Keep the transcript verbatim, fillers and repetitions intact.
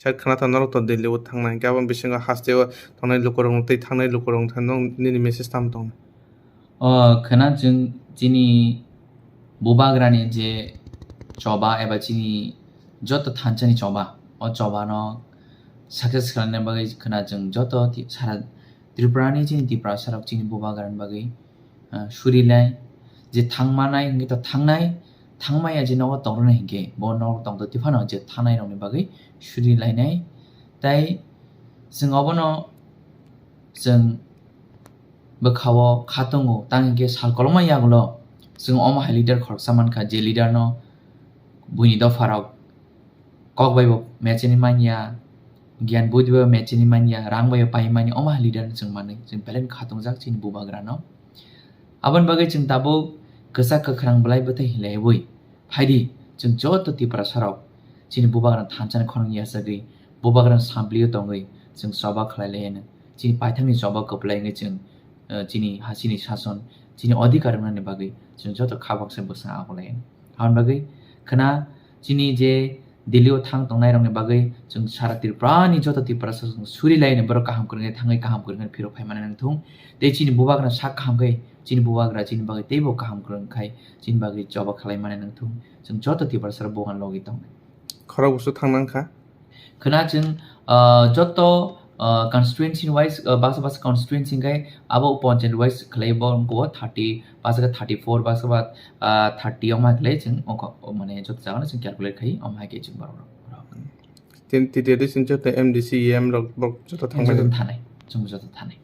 Side khna tha norok to Delhi o thangnai, hinkhe aboni bisingo hasteo thangnai lukurok tei thangnai lukurok thani nini message tamo tong? O khna chwng chini bubagrani je choba eba chini joto thansa ni choba, o choba no success khlaina bagwi khna chwng joto ti-, sara Tripura ni chini Tiprasa rok chini bubagrani bagwi, ah, suri lai, je thangmanai hinkhe to thangnai, thangmaya je nogo tongrwnai hinkhe bo nogo tongtoti phano je thangnai rokni bagwi suri lainai. Tai chwng obono chwng bwkhao kha tongo, tang hinkhe sal kolokma yagulo chwng omo hai leader khoroksa mankha, je leader no buini dopharok kok bai bo mecheni manya, giyan budi bai bo mecheni manya, rang bai bo pai manya, omo hai leader no chwng manwi chwng belai kha tongjak chini bubagra no. Aboni bagwi chwng tabuk kwchak kwkhrang bwlai bwthai hinlaiwi phaidi, chwng joto Tiprasa rok chini bubagra thansa ni khorang yachagwi bubagra samplio tongwi chwng choba khlai lai hino. Chini paithakni choba kwplai wngwi chwng, eh, chini hasini sason, chini adhikar wngnani bagwi chwng joto kha baksa bwsang ago lai hino. Aboni bagwi khna chini je Delhi o thang tongnai rokni bagwi chwng sara Tripura ni joto Tiprasa chwng suri lai hino, borok kaham kwrwngwi thangwi kaham kwrwngwi phirok phai mani nangthung. Tei chini bubagra sak kaham khe chini bubagra chini bagwi teibo kaham kwrwng khai chini bagwi choba khlai mani nangthung. Chwng joto Tiprasa rok bubagra logi tongnai. Khorok busu thang nang kha. Khna chwng, ah, joto, ah, constituency wise, ah, baksa baksa constituency hwnkhe abo panchayat wise khlai bo wngkho thirty, baksa khe thirty-four, baksa ba, ah, thirty omo hai khlai chwng ongkha, o mane joto jaga no chwng calculate khai omo hai khe chwng borok rok. Tin, T T A D sin joto M D C, E M rok, borok joto thang bai. Joto thanai, chwng joto thanai.